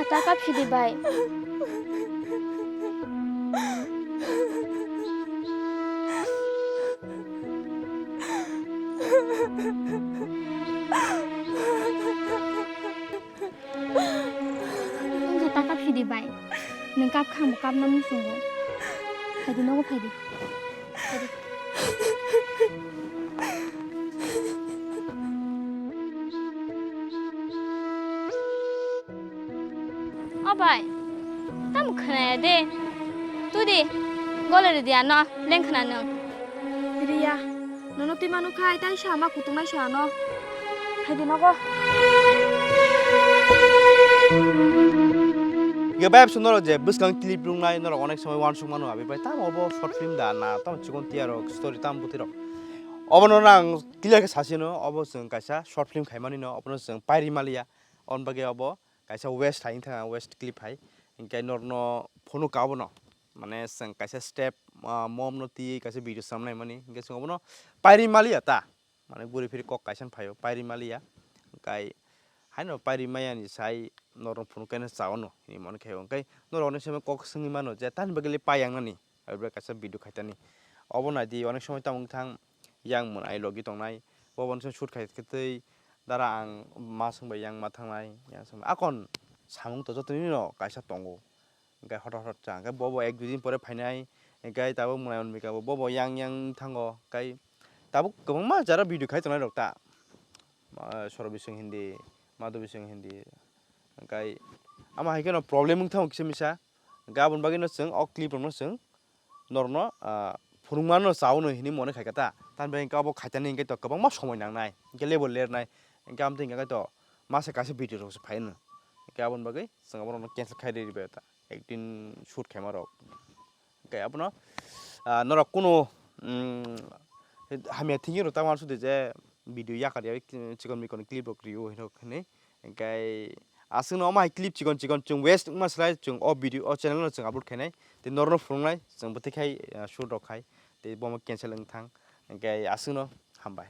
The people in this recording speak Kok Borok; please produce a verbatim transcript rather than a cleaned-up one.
Taka phidi bai. Wngkha taka phidi bai. Nwng kap kha, bo kapna muchungo. Phaidi, nogo phaidi. Phaidi. O bai, tamo khwnaya de. Tudi, gole rwdi ano, leng khna nwng. Riya, nono twi manu khai, tai sama kutungnai sa ano. Phaidi nogo. Ge bai, absong norok je bwskang clip rwngnai, norok onek somoi uansuk mano, abi bai tamo obo short film da na, tamo chikon tiyarok, story tamo bwtwi rok. Obono nang clear khe sasino, obo chwng kaisa short film khaimani no, obono chwng pairi maliya, on bagwi obo kaisa waste hai wngkha, waste clip hai, hinkhe norno phunuk abono, mane chwng kaisa step, ah, mom no twi kaisa video sam naimani, hinkhe chwng obono pairi maliya ta, mane guri phiri kok kaisa phaio, pairi maliya, hinkhe haino pairi maya ni sai norno phunuk kaino cha ono hinwi mani khe, hinkhe norok ni simi kok swngwi mano je tamni bagwi le pai yang nani. Abo kaisa video khaitani. Obo naidi, onek somoi tamo wngthang yang mwnai logi tongnai. Bo bono shoot khai khe tei dara ang ma swngbai yang ma thangnai, yang swngbai. Akon samung to joto nini no kaisa tongo. Hingke hothor hothor cha. Hingke bo bo ek dui din pore phainai. Hingke tabuk mwnai on mika bo bo yang yang thango. Hingke tabuk kwbangma jara video khai tongnai rok ta. Ma, Soro bising hindi, Madhu bising hindi. Hingke ama hai khe no problem wng thango kisa misa. Hingke aboni bagwi no chwng o clip rok no chwng norokno, ah, phunukmano cha ono hinwi mone khaikha ta. Tamni bagwi hwnkhe abo khaitani hwnkhe to kwbangma somoi nangnai, hwnkhe level lernai, hwnkhe amtwi hwnkhe to masa kaisa video rokse phaino. Hwnkhe aboni bagwi chwng aborokno cancel khai rwdi bai ta, ekdin shoot khaima rok. Hwnkhe abono, ah, norok kunu, mm, hamya thwngwi rw ta uansukdi je video yakar yaui chikon mikon clip rok rw hinwi. Hingke aswkno omo hai clip chikon chikon chwng waste wngma slai chwng o video, o channel no chwng upload khainai, tei norokno phunuknai chwng bwtwi khai, ah, shoot rok khai, tei bomo cancel wng thang. Hingke aswkno hambai.